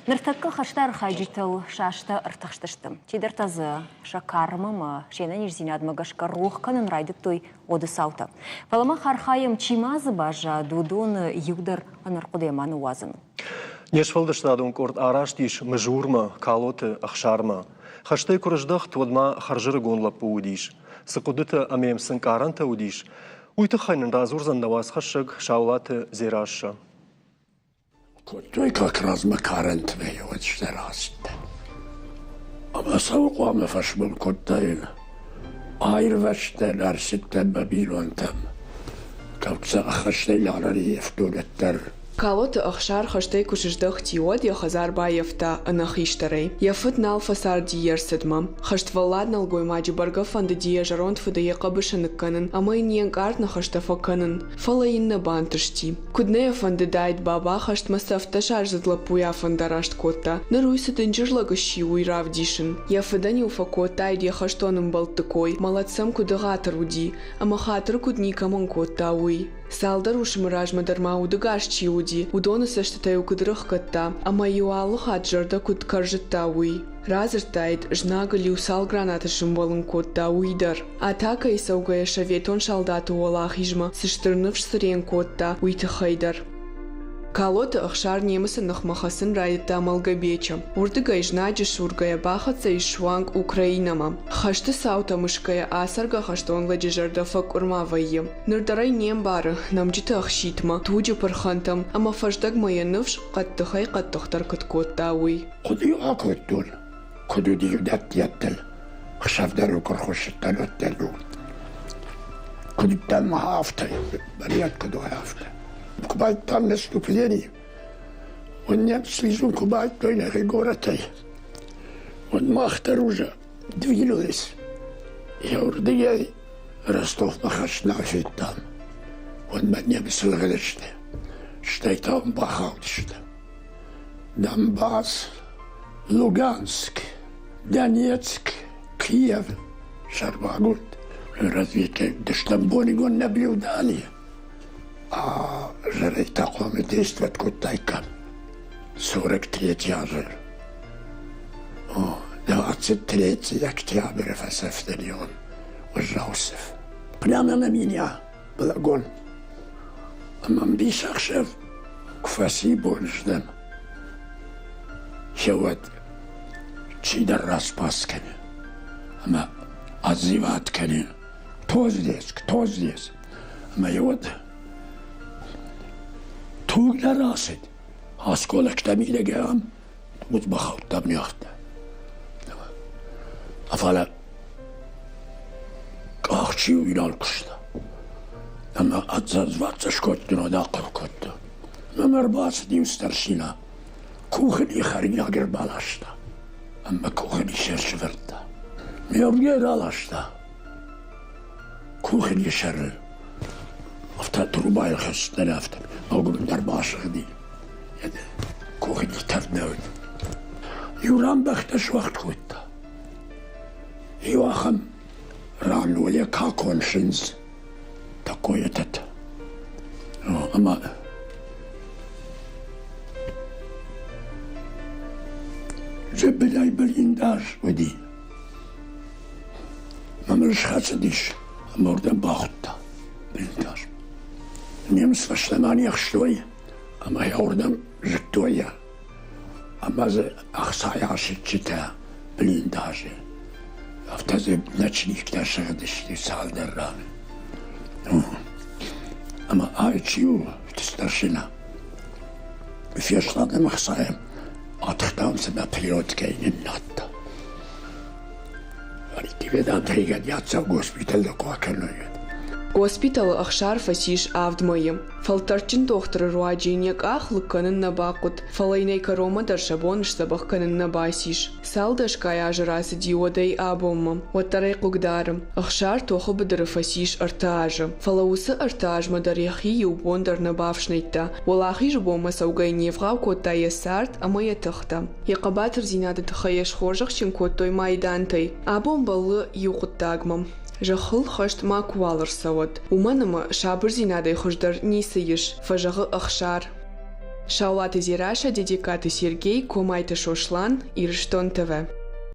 Ныртӕккӕ хӕсты архайджытыл сӕ азтӕ ӕртыхстысты. Чидӕртӕ дзы сӕ кармӕ ӕмӕ се нӕниздзинадмӕ гӕсгӕ рох кӕнын райдыдтой Оды цаутӕ. Фӕлӕ мах архайӕм, чи ма дзы баззад, уыдоны иу дӕр ӕнӕрхъуыдыйӕ ма ныууадзын. Не сфӕлдыстадон къорд араст ис Мызурмӕ, Калоты Ӕхсармӕ. Хӕстӕй куы рыздӕхт, уӕд ма хӕрзӕрыгон лӕппу уыдис. Цы хъуыдытӕ ӕмӕ йӕм цы ӕнкъарӕнтӕ уыдис, уый тыххӕй нын радзурдзӕн нӕ уацхӕссӕг Саулаты Дзерассӕ. Кодтой как размӕ карӕнтмӕ уӕддӕр ацыдтӕн. Ӕмӕ цӕуыл хъуамӕ фӕсмон кодтаин? Аирвӕзтӕн, ӕрцыдтӕн мӕ бинонтӕм. Кӕуцӕ ӕххӕстӕй нал ӕрыййӕфтон уӕддӕр. Калоты Ӕхсар хӕстӕй куы сыздӕхти, уӕд йӕ хӕдзар баййӕфта ӕнӕхистӕрӕй. Йӕ фыд нал фӕцарди йе рцыдмӕ. Хӕствӕллад нӕлгоймаджы бӕргӕ фӕндыди йӕ зӕронд фыды йӕ хъӕбысы ныккӕнын ӕмӕ йын йе нкъард ныхӕстӕ фӕкӕнын, фӕлӕ йын нӕ бантысти. Куыд нӕ йӕ фӕндыдаид баба хӕстмӕ цы ӕвддӕсаздзыд лӕппуйӕ афӕндараст кодта, ныр уый цы дынджыр лӕг сси, уый равдисын. Йӕ фыдӕн-иу фӕкодтаид йӕ хӕстон ӕмбӕлтты кой, мӕлӕт сӕм куыд ӕгъатыр уыди, ӕмӕ хатыр куыд никӕмӕн кодта, уый. Цалдӕр уысмы размӕ дӕр ма удыгас чи уыди, уыдоны цӕстытӕ-иу куыд рыхгӕдта, ӕмӕ-иу алы хатт зӕрдӕ куыд кӕрзыдта, уый. Радзырдтаид, знагыл-иу цал гранаты сымбӕлын кодта, уый дӕр. Атакӕйы цӕугӕйӕ советон салдаты уӕлахизмӕ цы стыр ныфс цырен кодта, уый тыххӕй дӕр. Калоты Ӕхсар немыцы ныхмӕ хӕцын райдыдта Мӕлгӕбечы. Уырдыгӕй знаджы сургӕйӕ бахӕццӕ ис суанг Украинӕмӕ. Хӕсты цаутӕ мысгӕйӕ ацӕргӕ хӕстон лӕджы зӕрдӕ фӕкъуырма вӕййы. Ныр дӕр ӕй не мбары, нӕмджыты ӕхситмӕ, туджы пырхӕнтӕм ӕмӕ фӕздӕгмӕ йӕ ныфс хъӕддыхӕй-хъӕддыхдӕр куыд кодта, уый. Хъуыды акодтон, куыд уыди дӕттиӕттыл, хсӕв дӕр куы рхуыссыдтӕн, уӕддӕр куыд уыдтӕн мӕ афтӕ, бӕрӕг куыд уай, афтӕ. Куы байдтам наступление, уӕд немцы лидзын куы байдтой нӕхи горӕтӕй, уӕд мах дӕр уже двинулись. Еуырдыгӕй Ростовмӕ хӕст нал федтам, уӕд мӕ немыц лыгъдысты, стӕй та уым бахаудысты. Донбасс, Луганск, Донецк, Киев сӕрмагонд разведкӕ дыстӕм боныгон наблюдали, а зӕрӕй хъуамӕ действовать кодтаиккам 43 азы. О, 23 октября фӕсӕфтӕн он уӕззау цӕф. Прямо на меня был огонь. Ӕмӕ мбисӕхсӕв куы фӕци боныздӕм, уӕд чидӕр распас кӕны ӕмӕ азивӕт кӕны. Кто здесь, кто здесь? Ӕмӕ йӕ уӕд туг нӕ рацыд. Осколоктӕ мидӕгӕй ам уыд бахаудтам не афтӕ. Фӕлӕ къах чи уый нал куыста. Ӕмӕ ӕдзӕрдзвӕдзӕ скодтон, уӕд ахъуыр кодта. Ӕмӕ ӕрбацыд иу старшина, кухни хӕринаг ӕрбаласта ӕмӕ кухни сӕрсӕвӕрдта. Ме ргӕй раласта кухни сӕры. Афтӕ трубайыл хӕцыдтӕн, афтӕ огурын дӕр басыгъди. Кухни тӕвд нӕ уыд. Иу ран бӕхтӕ суӕгъд кодта. Иу ахӕм ран уӕле какон сындз, такой этот. Ӕмӕ Зыбылӕй блиндаж уыди. Мӕ мыл схӕцыдис ӕмӕ уырдӕм бахуыдта блиндаж. Немыц фӕстӕмӕ не хстой ӕмӕ йӕ уырдӕм зыдтой. Ӕмӕ дзы ӕхцайы асыччытӕ блиндажы. Афтӕ дзы ночниктӕ сыгъдысты цалдӕр раны. Ӕмӕ ай чи у, старшина? Фестад ӕмӕ ӕхцайы атыхтам цымӕ плеткӕй ныннадта. Госпиталь куы акӕной. Госпиталы Ӕхсар фӕцис авд мӕйы. Фӕлтӕрдджын дохтыры руаджы йын йӕ къах лыг кӕнын нӕ бахъуыд, фӕлӕ йын ӕй кӕронмӕ дӕр сӕ бон сдзӕбӕх кӕнын нӕ бацис. Цал дӕсгай азы рацыди уӕдӕй абонмӕ, уӕддӕр ӕй хъыгдары. Ӕхсар тохы быдыры фӕцис ӕртӕ азы, фӕлӕ уыцы ӕртӕ азмӕ дӕр йӕхи иу бон дӕр нӕ бафснайдта. Уӕлахизы бонмӕ цӕугӕ йын не вгъау кодта йӕ цард ӕмӕ йӕ тыхтӕ. Йӕ хъӕбатырдзинады тыххӕй йӕ схорзӕхджын кодтой майдантӕй. Абон бӕллы иу хъуыддагмӕ. Зӕххыл хӕст макуыуал ӕрцӕуӕд, уымӕн ӕмӕ сабырдзинадӕй хуыздӕр ницы ис, фӕзӕгъы Ӕхсар. Саулаты Дзерассӕ, Дедегкаты Сергей, Комайты Сослан, Ирыстон ТВ.